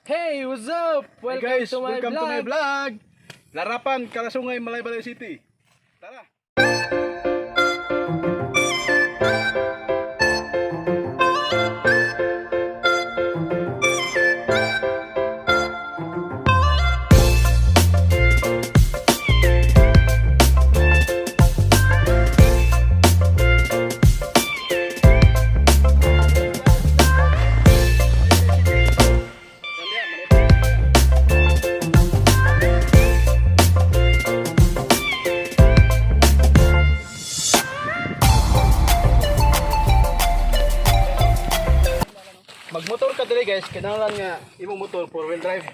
Hey, what's up? Welcome Hey guys, to my welcome vlog. to my vlog. Larapan, Kalasungay, Malaybalay City. Tara. Magmotor ka diri, guys, kinahanglan nga imong motor four wheel drive.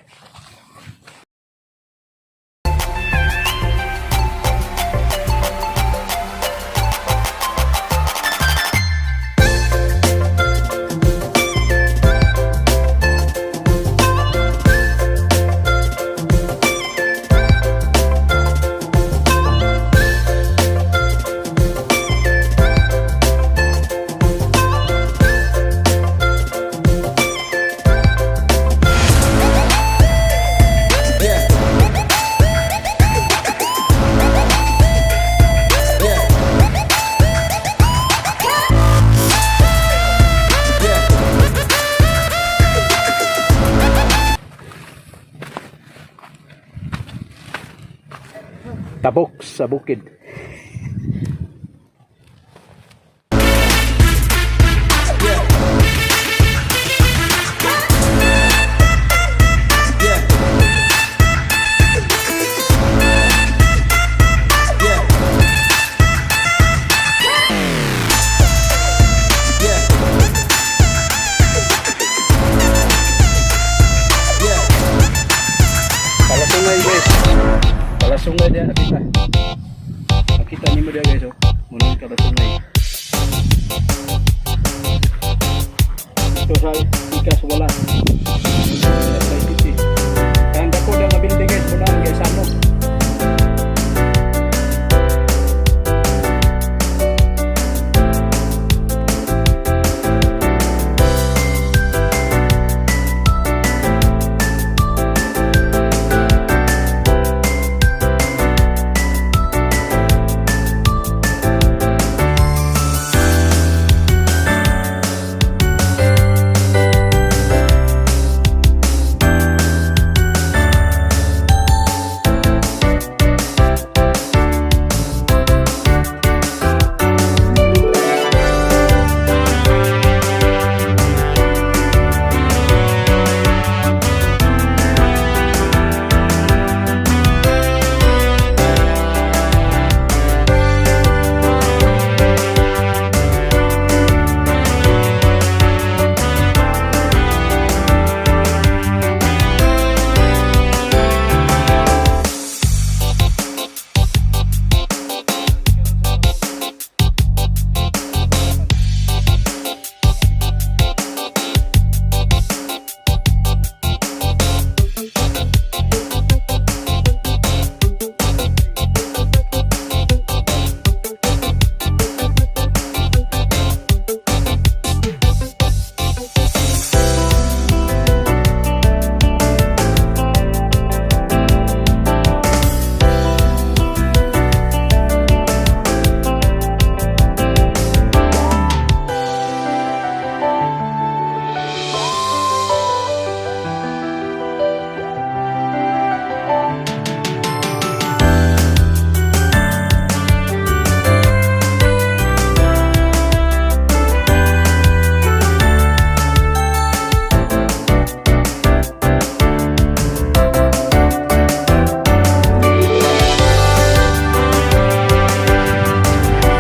Tabok sa bukid. Kalasungay, guys. Kalasungay diyan nakita. Nakita nimo diyan, guys, oh. Munang kalasungay. Ito sa ikas wala. Malaybalay City. Ang dako na nga building, guys, munang Gaisano.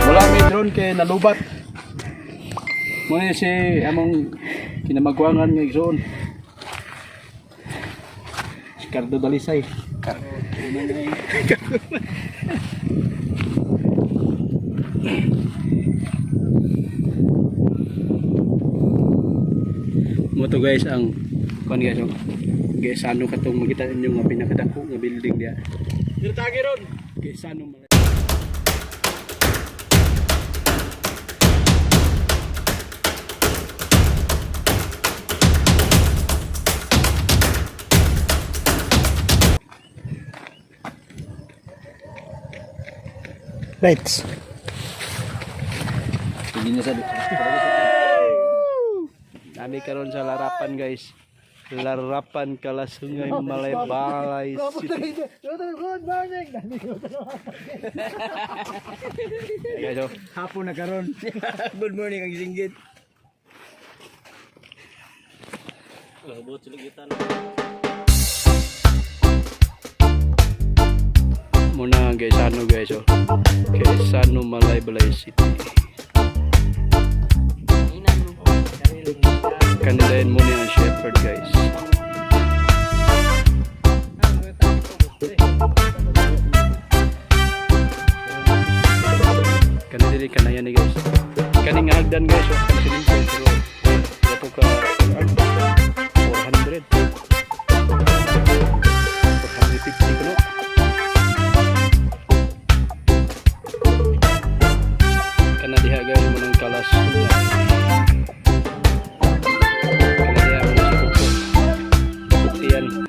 Wala may drone kay nalubat. Muna si among kinamagwangan nga igsoon. Si Cardo Dalisay. Cardo. Mo to, guys, ang kuan, guys, oh. Guys, ano katong makita ninyo nga pinakadako nga building diya. Dirtagi ron. Guys, ano mga Lights. Hindi na sa Nami karon sa Larapan, guys. Larapan, Kalasungay, Malaybalay City. Good morning. Ay, guys, oh. Hapon na karon. Good morning ang singgit. Muna guys, ano guys, oh. Gaisano, Malaybalay City. Kanilain muna ang shepherd, guys. Kanila kanayan ni guys. Kaning hagdan, guys, oh. Kaning silinto pero dato ka 400. 450 kuno. Kana diha guys mo nang kalas. Kana diha mo sa kuko. Buktian.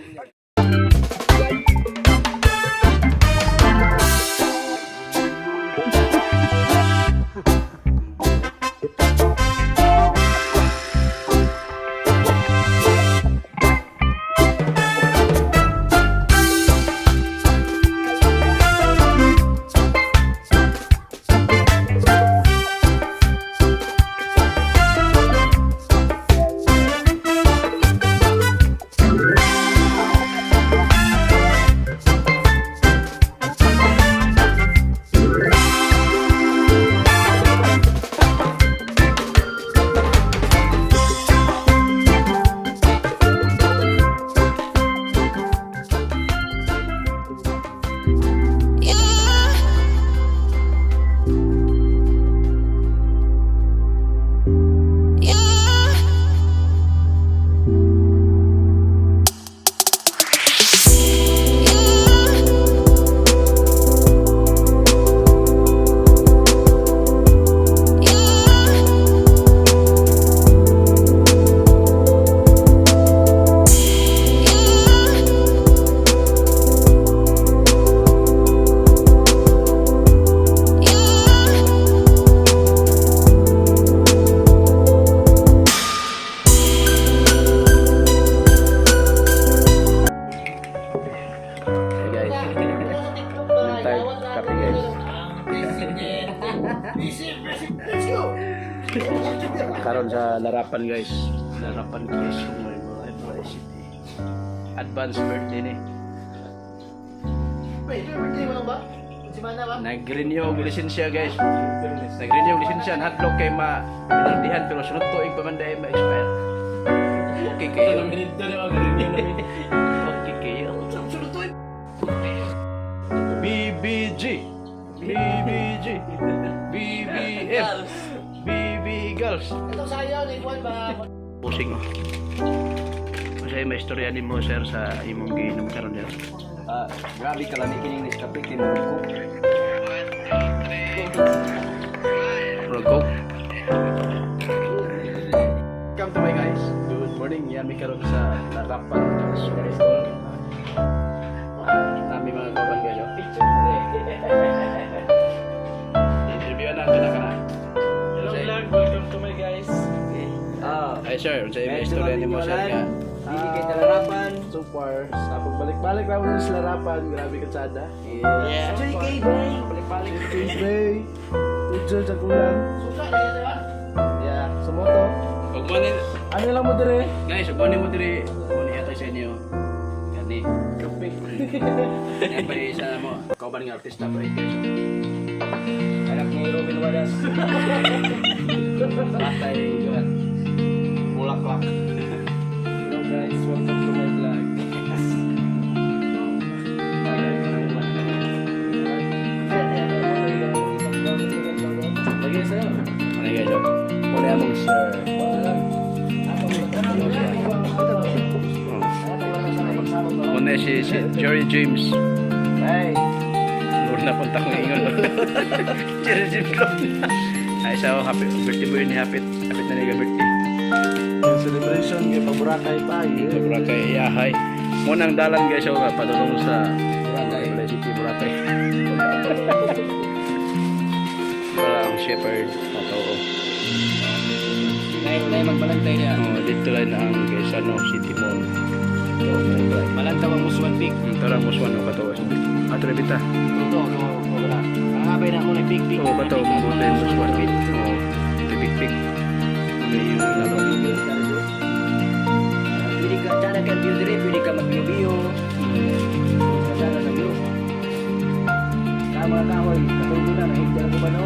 Hey guys. Inom tayo kape, guys. Karon sa Larapan, guys. Larapan, Kalasungay, Malaybalay City. Advance birthday ni. Wait, birthday mo lang ba? Simana ba? Nag-renew og lisensya, guys. Nag-renew og lisensya, hadlok kay ma minaldihan pero sunod tuig pa man dahil ma-expire. Okay kayo. Okay kayo. Sunod tuig. BBG BBG BBF BB Girls. Ito sayo, ni Juan ba? Pusing. Unsay may istorya nimo, sir, sa imong giinom karon, sir? Ah, grabe kalami kining Nescafe kay Marco. Rogo. Welcome to my guys. Good morning. Yami karon sa Larapan. Nami mga kaban, guys. Oh. Interview na ka na kana. Hello vlog, welcome to my guys. Ah, Ay sir, unsay may istorya nimo, sir, nga? Dili kay Larapan. So far, sa pagbalik-balik naman sa Larapan, grabe katsada. Yeah. JK Bay. Balik-balik. Tuesday, Tuesday sa kulang. Suka na yan, di ba? Yeah, sa moto. Ug mo ni Ano lang mo dire? Guys, ug mo ni mo diri, mo ni hatag sa inyo. Gani. Kape. Yan pa isa mo. Kauban nga artista pa eh, guys. Anak ni Robin Wadas. Patay juan. Bulaklak. Hello guys, welcome to my vlog. Lagi sa'yo. Ano guys, oh. Mo ni among sir. Mo ni si Jerry James. Hey. Lord na punta kong ingon. Jerry James ko. Ay, so, happy birthday boy ni Hapit. Hapit na niya birthday. Yung celebration kay Paburakay pa. Yeah. Sa Boracay, iyahay. Mo nang dalan guys, oh, padulong sa Boracay. City, Boracay. Para ang shepherd ato. Nay nay magbalantay niya. Oh, dito lang na ang Gaisano City Mall. Ito, Malantaw ang Muswan Peak. Tara mo suwano kato. Ato na bita. Ito, ito, wala. Ang habay na ako na peak peak. Oo, kato buti mo suwano. Oo, pipik pik. Ano yung lalo? Pwede ka, dyan ka view dire, pwede ka mag-view. Sana sa view. Tama kahoy, katulog na, nahigdala ko ba no?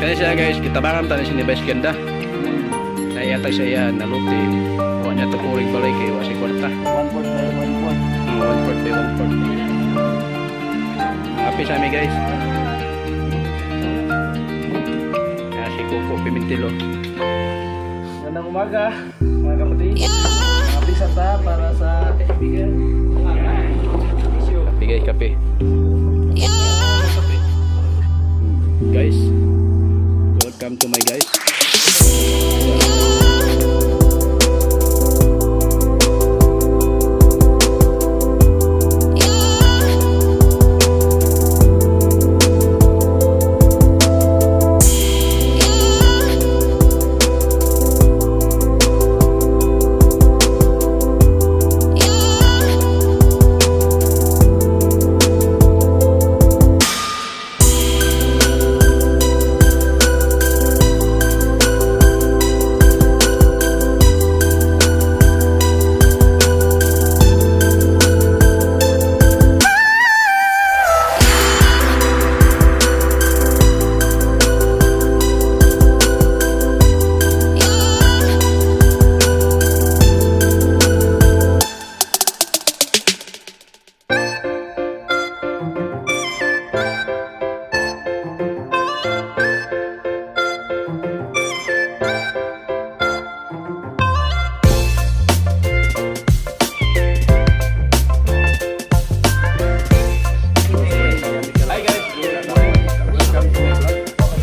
Kaya siya guys, kitabangan tayo si Best Ganda. Naiyatag siya yan, naluti. Wa niya to kuring balay kay wa si kwarta. 1 fourth by 1 fourth. 1 fourth by 1 fourth. Happy sa amin guys. Kaya si Coco Pimentilo. Magandang umaga, mga kapatid. Mga ta para sa kaibigan. Kape guys, kape. Guys, welcome to my guys. Hi guys, welcome to my vlog.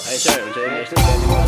Hi sir, unsa imong istorya?